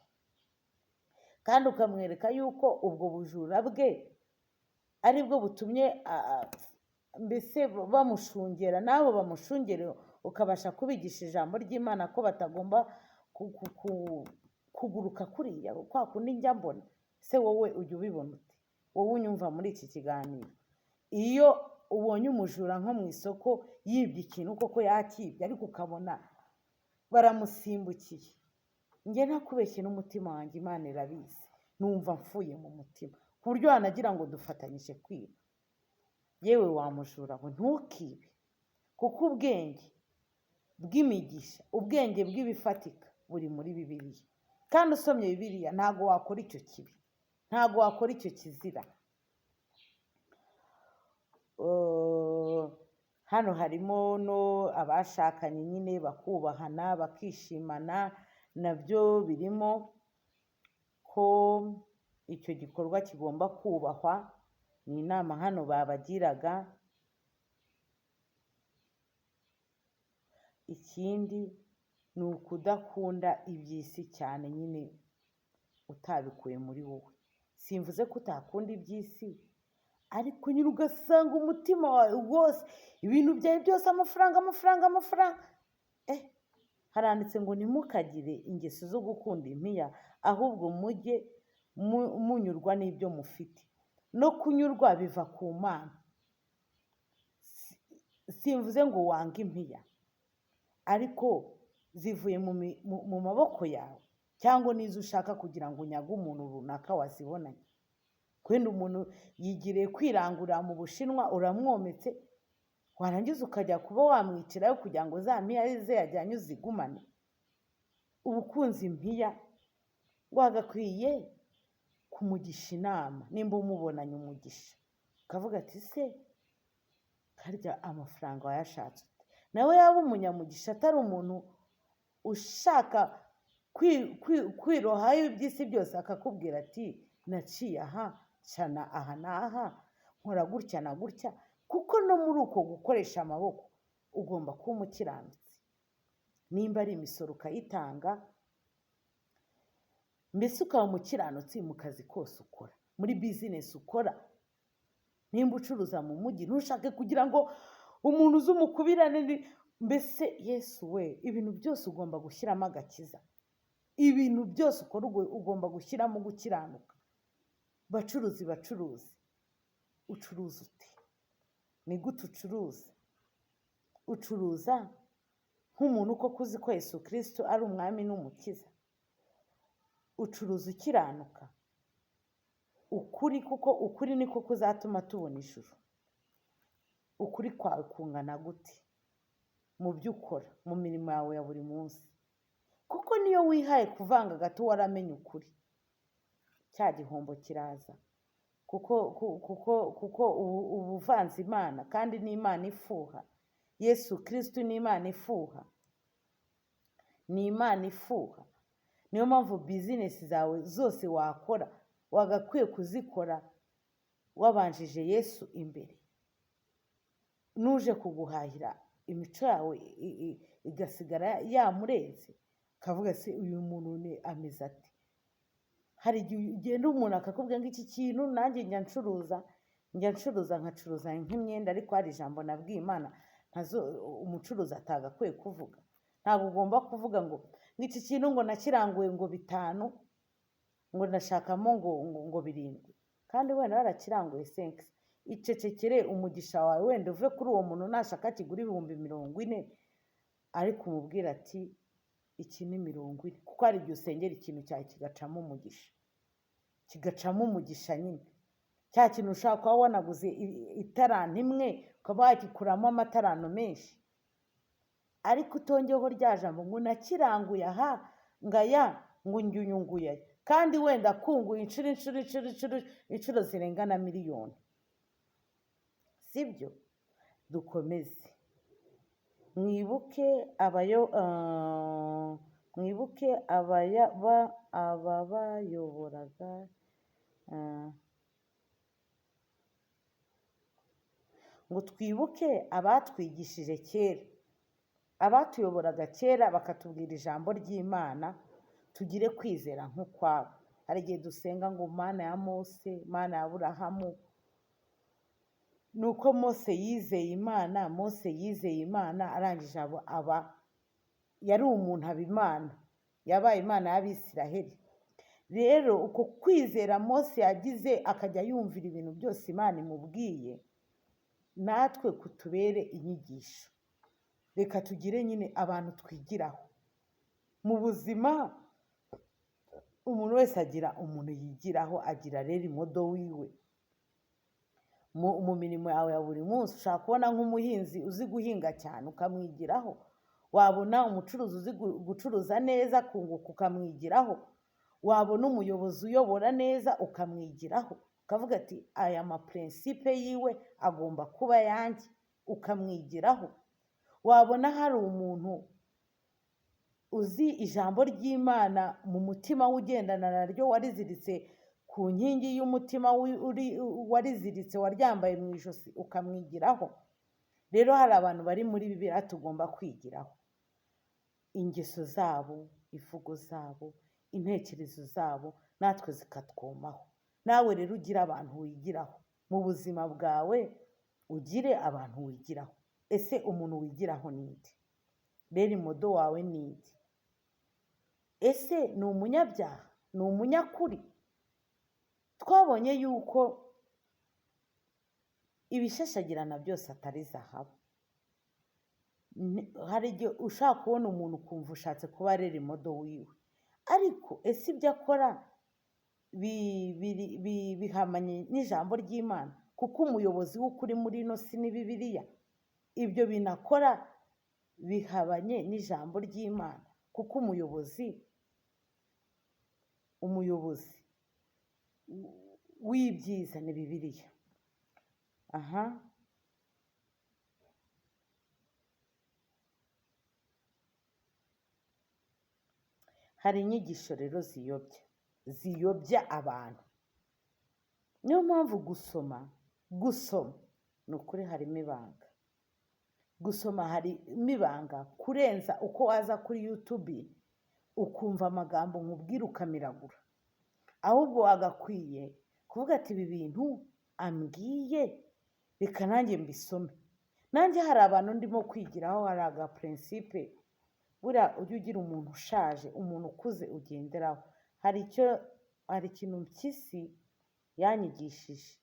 kandi ukamwereka yuko ubwo bujura bwe aribwo butumye mbese bamushungera, n'abo bamushungera ukabasha kubigisha ijambo ry'Imana ko batagomba kuguruka kuriya kwa kundi njya mbona. Se wowe ujya ubibona ute? Wowe unyumva muri iki kiganiro, iyo ubonye umujura nko mu isoko yibye ikintu koko yakibye, ariko ukabona baramusimbukiye, njye ntakubeshye n'umutima wanjye Imana irabizi, numva mfuye mu mutima, ku buryo wanagira ngo dufatanyije kwiba. Yewe wa mujura we, ntukibe, kuko ubwenge bw'imigisha, ubwenge bw'ibifatika buri muri Bibiliya, kandi usomye Bibiliya ntago wakora icyo kibi, ntago wakora icyo kizira. Hano harimo no abashakanye nyine bakubahana bakishimana, nabyo birimo ko icyo gikorwa kigomba kubahwa. Ni inama hano babagiraga. Ikindi ni ukudakunda iby'isi cyane nyine utabikuye muri wowe. Simvuze ko utakunda iby'isi, ariko nyine ugasanga umutima wawe wose, ibintu byawe byose, amafaranga, amafaranga, amafaranga. Haranditse ngo ntimukagire ingeso zo gukunda impiya, ahubwo mujye munyurwa n'ibyo mufite. No kunyurwa biva ku Mana. Simvuze ngo wange impiya, ariko zivuye mu maboko yawe, cyangwa n'izo ushaka kugira ngo unyage umuntu runaka wazibonanye. Wenda umuntu yigiriye kwirangurira mu Bushinwa, uramwometse, warangiza ukajya kuba wamwicirayo kugira ngo za mpiya ze yajyanye uzigumane. Ubukunzi impiya wagakwiye kumugisha inama, nimba umubonanye umugisha, ukavuga ati se harya amafaranga wayashatse ute? Nawe yaba umunyamugisha, atari umuntu ushaka kwirohaho iby'isi byose, akakubwira ati naciye aha, ncana aha n'aha, nkora gutya na gutya. Kuko no muri uko gukoresha amaboko ugomba kuba umukiranutsi, nimba ari imisoro ukayitanga, mbese ukaba umukiranutsi mu kazi kose ukora, muri bizinesi ukora. Nimba ucuruza mu mujyi, ntushake kugira ngo umuntu uze umukubirane, mbese Yesu we, ibintu byose ugomba gushyiramo agakiza, ibintu byose ukora ugomba gushyiramo gukiranuka. Bacuruzi, bacuruzi, ucuruza ute? Ni gute ucuruza? Ucuruza nk'umuntu koko uzi ko Yesu Kristo ari umwami n'umukiza? Ucuruza ukiranuka ukuri, kuko ukuri niko kuzatuma tubona ijuru. Ukuri kwawe kungana gute mu byo ukora, mu mirimo yawe ya buri munsi? Kuko niyo wihaye kuvanga gato waramenye ukuri, cya gihombo kiraza, kuko uba uvanze Imana, kandi ni Imana ifuha. Yesu Kristo ni Imana ifuha, ni Imana ifuha. Niyo mpamvu bizinesi zawe zose wakora wagakwiye kuzikora wabanjije Yesu imbere. Nuje kuguhahira imico yawe igasigara yamurenze, ukavuga se uyu muntu ni ameze ate? Hari igihe ugenda umuntu akakubwira ngo iki kintu nanjye njya ncuruza, njya ncuruza nkacuruza nk'imyenda, ariko hari ijambo nabwiye Imana ntazo umucuruzi atagakwiye kuvuga. Ntabwo ugomba kuvuga ngo iki kintu ngo nakiranguye ngo 5, ngo ndashakamo ngo 7, kandi wenda warakiranguye 5. Icecekere umugisha wawe, wenda uve kuri uwo muntu nashaka kigura 40,000, ariko umubwira ati iki ni 40, kuko hari igihe usengera ikintu cyawe kigacamo umugisha, kigacamo umugisha nyine. Cya kintu ushaka kuba wanaguze itaranto imwe ukaba wagikuramo amataranto menshi, ariko utongeyeho rya jambo ngo nakiranguye aha ngaya ngo njyunyunguye, kandi wenda kunguye inshuro inshuro inshuro inshuro inshuro zirenga na miliyoni. Sibyo? Dukomeze. Mwibuke mwibuke ababayoboraga, ngo twibuke abatwigishije kera, abatuyoboraga kera bakatubwira ijambo ry'Imana, tugire kwizera nk'ukwabo. Hari igihe dusenga ngo Mana ya Mose, Mana ya Aburahamu. Nuko Mose yizeye Imana, Mose yizeye Imana, arangije aba yari umuntu aba Imana, yabaye Imana y'Abisiraheli. Rero uko kwizera Mose yagize akajya yumvira ibintu byose Imana imubwiye, natwe kutubere inyigisho. Reka tugire nyine abantu twigiraho mu buzima. Umuntu wese agira umuntu yigiraho, agira rero imodo wiwe. Mu mirimo yawe ya buri munsi ushobora kubona nk'umuhinzi uzi guhinga cyane ukamwigiraho, wabona umucuruzi uzi gucuruza neza kunguka ukamwigiraho, wabona umuyobozi uyobora neza ukamwigiraho, ukavuga ati aya mapurinsipe yiwe agomba kuba ayanjye, ukamwigiraho. Wabona hari umuntu uzi ijambo ry'Imana mu mutima we ugendana naryo, wariziritse ku nkingi y'umutima wariziritse, waryambaye mu ijosi, ukamwigiraho. Rero hari abantu bari muri Bibiliya tugomba kwigiraho ingeso zabo, imvugo zabo, intekerezo zabo, natwe zikatwomaho. Nawe rero ugire abantu wigiraho mu buzima bwawe, ugire abantu wigiraho. Ese umuntu wigiraho ni nde? Rero imodo wawe ni nde? Ese ni umunyabyaha? Ni umunyakuri? Twabonye yuko ibishashagirana byose atari zahabu. Hari igihe ushaka kubona umuntu ukumva ushatse kuba rero imodo wiwe, ariko ese ibyo akora bihamanye n'ijambo ry'Imana? Kuko umuyobozi w'ukuri muri ino si ni Bibiliya. Ibyo bintu akora bihabanye n'ijambo ry'Imana, kuko umuyobozi w'ibyiza ni Bibiliya. Aha. Hari inyigisho rero ziyobya, ziyobya abantu. Niyo mpamvu gusoma, gusoma ni ukuri harimo ibanga. Gusoma harimo ibanga kurenza uko waza kuri YouTube ukumva amagambo nkubwira ukamiragura. Ahubwo wagakwiye kuvuga ati ibi bintu ambwiye reka nanjye mbisome. Nanjye hari abantu ndimo kwigiraho, hari aga principe buriya ujya ugira umuntu ushaje, umuntu ukuze ugenderaho. Hari icyo, hari ikintu Mpyisi yanyigishije.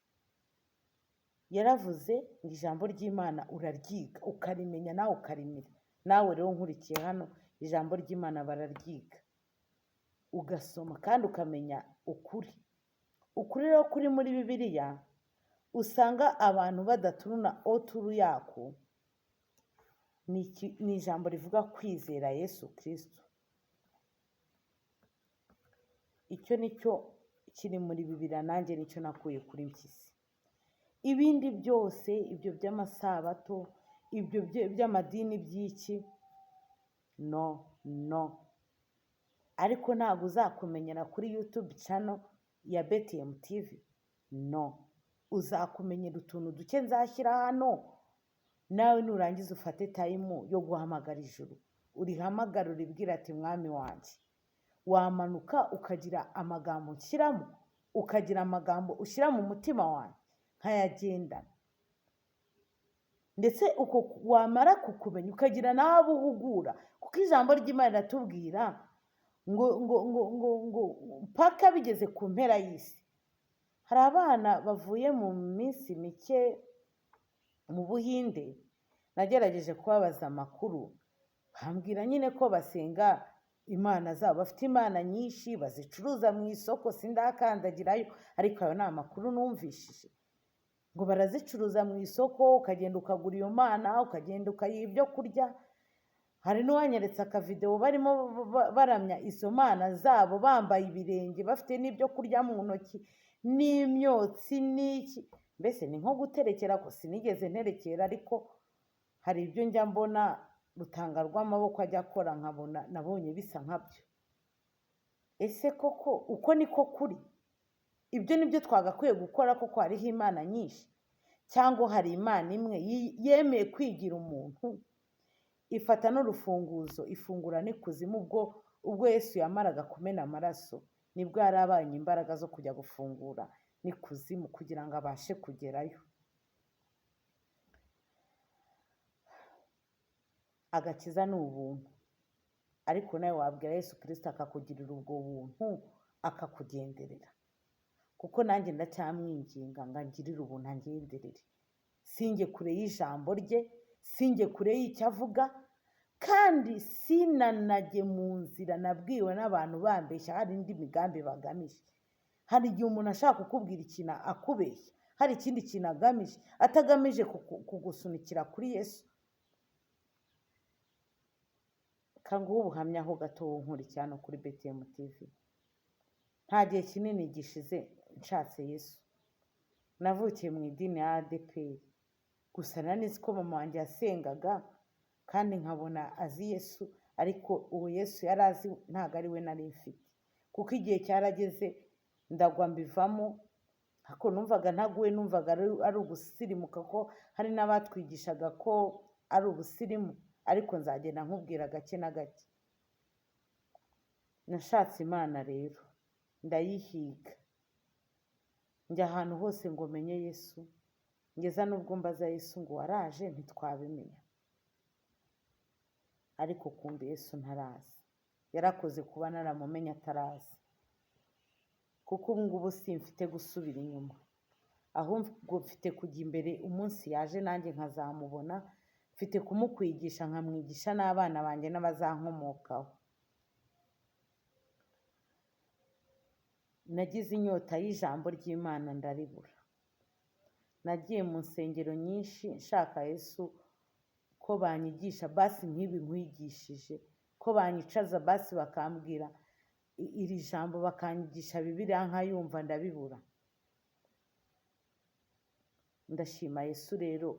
Yaravuze ngo ijambo ry'Imana uraryiga ukarimenya nawe ukarimira. Nawe rero nkurikiye hano, ijambo ry'Imana bararyiga, ugasoma kandi ukamenya ukuri. Ukuri rero kuri muri Bibiliya usanga abantu badaturuna autour yako, ni ijambo rivuga kwizera Yesu Kristo. Icyo ni cyo kiri muri Bibiliya, nanjye nicyo nakuye kuri Mpyisi. Ibindi byose, ibyo by'amasabato, ibyo by'amadini by'iki, no, no. Ariko ntabwo uzakumenyera kuri YouTube channel ya BTM TV, no. Uzakumenyera utuntu duke nzashyira hano, nawe nurangiza ufate time yo guhamagara ijuru, urihamagare uribwire ati mwami wanjye. Wamanuka ukagira amagambo nshyiramo, ukagira amagambo ushyira mu mutima wanjye nkayagendana. Ndetse uko wamara kukumenya ukagira n'abo uhugura, kuko ijambo ry'Imana riratubwira ngo ngo ngo ngo ngo mpaka bigeze ku mpera y'isi. Hari abana bavuye mu minsi mike mu Buhinde, nagerageje kubabaza amakuru, bambwira nyine ko basenga imana zabo, bafite imana nyinshi bazicuruza mu isoko, sindakandagirayo, ariko ayo ni amakuru numvishije. Ngo barazicuruza mu isoko, ukagenda ukagura iyo mana, ukagenda ukayiha ibyo kurya. Hari n'uwanyeretse akavidewo barimo baramya izo mana zabo, bambaye ibirenge, bafite n'ibyo kurya mu ntoki, n'imyotsi n'iki. Mbese ni nko guterekera, ko sinigeze nterekera, ariko hari ibyo njya mbona rutanga rw'amaboko ajya akora, nkabona nabonye bisa nkabyo. Ese koko uko niko kuri? Ibyo nibyo twagakwiye gukora koko? Hariho imana nyinshi, cyangwa hari imana imwe yemeye kwigira umuntu, ifata n'urufunguzo ifungura n'ikuzimu. Ubwo Yesu yamaraga kumena amaraso, nibwo yari abanye imbaraga zo kujya gufungura n'ikuzimu kugira ngo abashe kugerayo. Agakiza ni ubuntu, ariko nawe wabwira Yesu Kristo akakugirira ubwo buntu, akakugenderera. Kuko nanjye ndacyamwinginga ngo angirire ubuntu, angenderere, sinjye kure y'ijambo rye, sinjye kure y'icyo avuga, kandi sinanajye mu nzira nabwiwe n'abantu bambeshya hari indi migambi bagamije. Hari igihe umuntu ashaka kukubwira ikintu akubeshya, hari ikindi kintu agamije, atagamije kugusunikira kuri Yesu. Kanguhe ubuhamya ho gato nkurikiye hano kuri BTM TV. Nta gihe kinini gishize nshatse Yesu. Navukiye mu idini ya ADEPR. Gusa nari nzi ko mama wanjye yasengaga kandi nkabona azi Yesu, ariko uwo Yesu yari azi ntabwo ari we nari mfite. Kuko igihe cyarageze ndagwa mbivamo, ariko numvaga ntaguwe, numvaga ari ugusirimuka, ko hari n'abatwigishaga ko ari ubusirimu, ariko nzagenda nkubwira gake na gake. Nashatse Imana rero ndayihiga, njya ahantu hose ngo menye Yesu, ngeza n'ubwo mbaza Yesu ngo waraje ntitwabimenya, ariko kumbe Yesu ntaraza. Yarakoze kuba naramumenye ataraza, kuko ubu ngubu simfite gusubira inyuma, ahubwo mfite kujya imbere. Umunsi yaje nanjye nkazamubona, mfite kumukwigisha nkamwigisha n'abana banjye n'abazankomokaho. Nagize inyota y'ijambo ry'Imana ndaribura. Nagiye mu nsengero nyinshi nshaka Yesu ko banyigisha basi nk'ibi nkwigishije, ko banyicaza basi bakambwira iri jambo, bakanyigisha Bibiliya nkayumva, ndabibura. Ndashima Yesu rero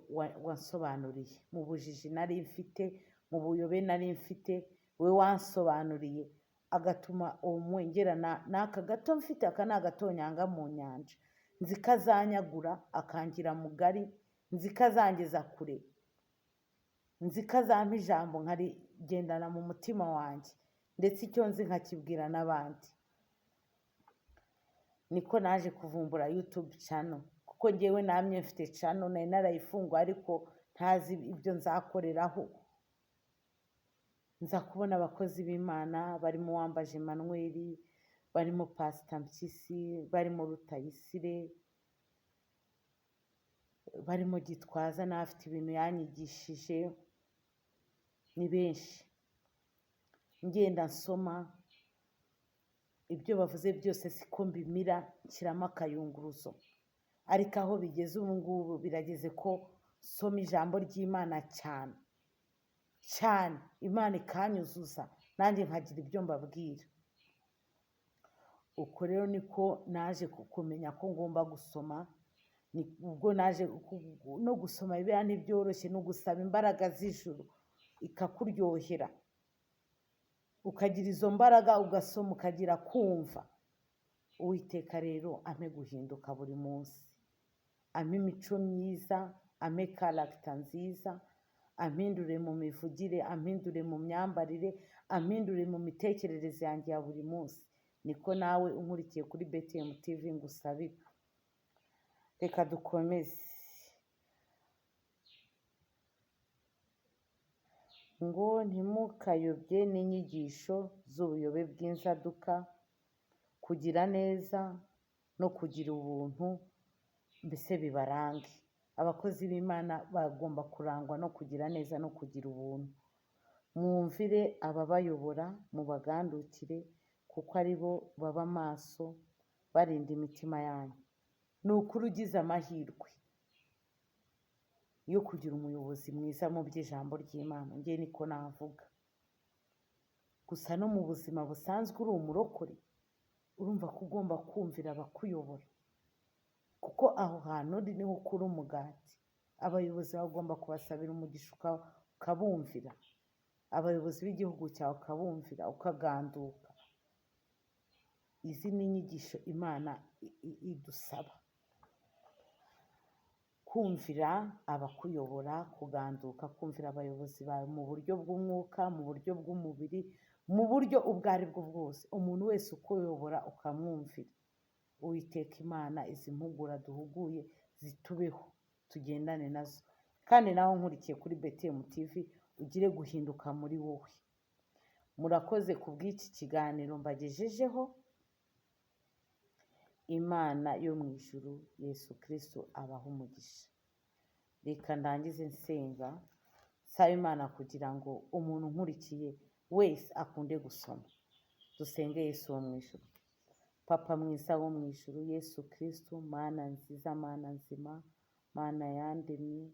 wansobanuriye mu bujiji nari mfite, mu buyobe nari mfite, we wansobanuriye Agatuma umwengerana n'aka gato mfite, aka ni agatonyanga mu nyanja. Nzi ko azanyagura akangira mugari, nzi ko azangeza kure, nzi ko azampa ijambo nkarigendana mu mutima wanjye, ndetse icyo nzi nkakibwira n'abandi. Niko naje kuvumbura YouTube channel, kuko ngewe namye mfite channel, nari narayifunguye ariko ntazi ibyo nzakoreraho. Nza kubona abakozi b'Imana barimo Uwambaje Emmanuel, barimo Pastor Mpyisi, barimo Rutayisire, barimo Gitwaza, nawe afite ibintu yanyigishije, ni benshi. Ngenda nsoma ibyo bavuze byose, siko mbimira, nshyiramo akayunguruzo. Ariko aho bigeze ubu ngubu, birageze ko nsoma ijambo ry'Imana cyane cyane, Imana ikanyuzuza, nanjye nkagira ibyo mbabwira. Uko rero niko naje kumenya ko ngomba gusoma. Ubwo naje no gusoma Bibiliya ntibyoroshye, ni ugusaba imbaraga z'ijuru ikakuryohera, ukagira izo mbaraga, ugasoma, ukagira kumva. Uwiteka rero ampe guhinduka buri munsi, ampe imico myiza, ampe character nziza, ampindure mu mivugire, ampindure mu myambarire, ampindure mu mitekerereze yanjye ya buri munsi. Niko nawe unkurikiye kuri BTM TV ngusabira. Reka dukomeze. Ngo ntimukayobye n'inyigisho z'ubuyobe bw'inzaduka, kugira neza no kugira ubuntu mbese bibarange. Abakozi b'Imana bagomba kurangwa no kugira neza no kugira ubuntu. Mwumvire ababayobora, mubagandukire, kuko ari bo baba maso barinda imitima yanyu. Ni ukuri ugize amahirwe yo kugira umuyobozi mwiza mu by'ijambo ry'Imana, njye niko navuga. Gusa no mu buzima busanzwe uri umurokore, urumva ko ugomba kumvira abakuyobora, kuko aho hantu uri niho ukura umugati. Abayobozi bawe ugomba kubasabira umugisha ukabumvira, abayobozi b'igihugu cyawe ukabumvira, ukaganduka. Izi ni inyigisho Imana idusaba: kumvira abakuyobora, kuganduka, kumvira abayobozi bawe mu buryo bw'umwuka, mu buryo bw'umubiri, mu buryo ubwo ari bwo bwose. Umuntu wese ukuyobora ukamwumvira. Uwiteka Imana, izi mpugura duhuguye zitubeho, tugendane nazo. Kandi nawe nkurikiye kuri BTM TV, ugire guhinduka muri wowe. Murakoze ku bw'iki kiganiro mbagejejeho. Imana yo mu ijuru, Yesu Kristo abahe umugisha. Reka ndangize nsenga, nsaba Imana kugira ngo umuntu unkurikiye wese akunde gusoma. Dusenge Yesu wo mu ijuru. Papa mwiza wo mu ijuru, Yesu Kristo, Mana nziza, Mana nzima, Mana yandemye,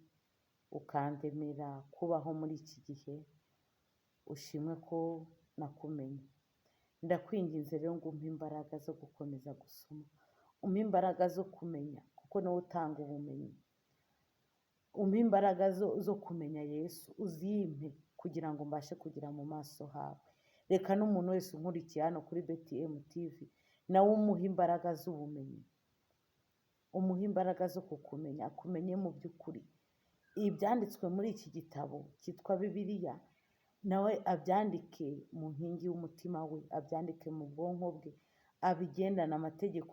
ukandemera kubaho muri iki gihe, ushimwe ko nakumenye. Ndakwinginze rero ngo umpe imbaraga zo gukomeza gusoma, umpe imbaraga zo kumenya, kuko niwe utanga ubumenyi. Umpe imbaraga zo kumenya Yesu, uzimpe kugira ngo mbashe kugira mu maso hawe. Reka n'umuntu wese unkurikiye hano kuri BTM TV, nawe umuhe imbaraga z'ubumenyi, umuhe imbaraga zo kukumenya, akumenye mu by'ukuri. Ibyanditswe muri iki gitabo cyitwa Bibiliya, nawe abyandike mu nkingi y'umutima we, abyandike mu bwonko bwe, abigendane. Amategeko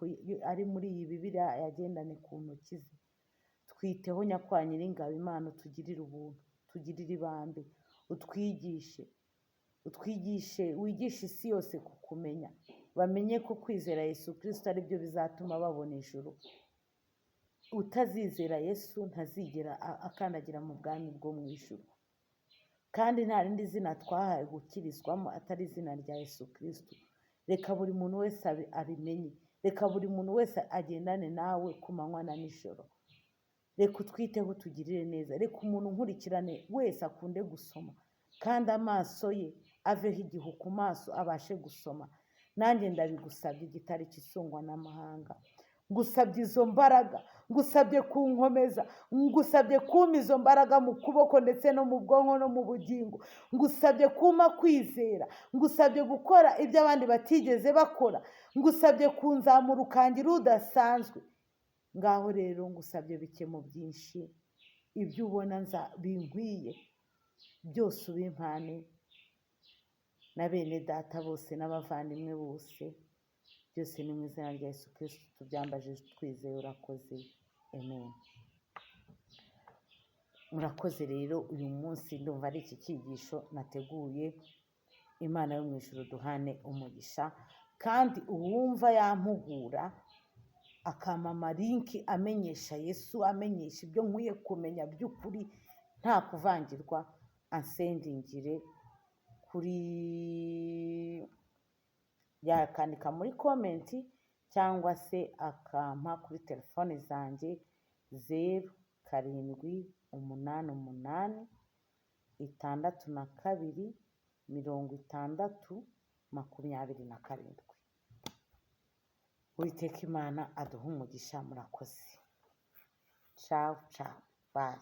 ari muri iyi Bibiliya ayagendane ku ntoki ze. Twiteho nyakwa Nyiringabo Imana, utugirire ubuntu, tugirire ibambe, utwigishe, utwigishe, wigishe isi yose kukumenya, bamenye ko kwizera Yesu Kristo ari byo bizatuma babona ijuru. Utazizera Yesu ntazigera akandagira mu bwami bwo mu ijuru. Kandi nta rindi zina twahawe gukirizwamo atari izina rya Yesu Kristo. Reka buri muntu wese abimenye, reka buri muntu wese agendane nawe ku manywa na nijoro. Reka utwiteho, utugirire neza. Reka umuntu unkurikirane wese akunde gusoma, kandi amaso ye aveho igihu ku maso, abashe gusoma. Nanjye ndabigusabye, igitare kisungwa n'amahanga. Ngusabye izo mbaraga, ngusabye kunkomeza, ngusabye kumpa izo mbaraga mu kuboko ndetse no mu bwonko no mu bugingo, ngusabye kumpa kwizera, ngusabye gukora ibyo abandi batigeze bakora, ngusabye kunzamura ukangira udasanzwe. Ngaho rero ngusabye bike mu byinshi, ibyo ubona binkwiye byose ubimpane, na bene data bose n'abavandimwe bose, byose ni mu izina rya Yesu Kirisitu tubyambaje twizeye, urakoze, amen. Murakoze rero, uyu munsi ndumva ari iki cyigisho nateguye. Imana yo mu ijuru duhane umugisha, kandi uwumva yampugura akampa amalink amenyesha Yesu, amenyesha ibyo nkwiye kumenya by'ukuri nta kuvangirwa, ansendingire kuri, yakandika muri comment cyangwa se akampa kuri telefone zanjye 0788 62 60 27. Uwiteka Imana aduhe umugisha, murakoze. Ciao ciao, bye.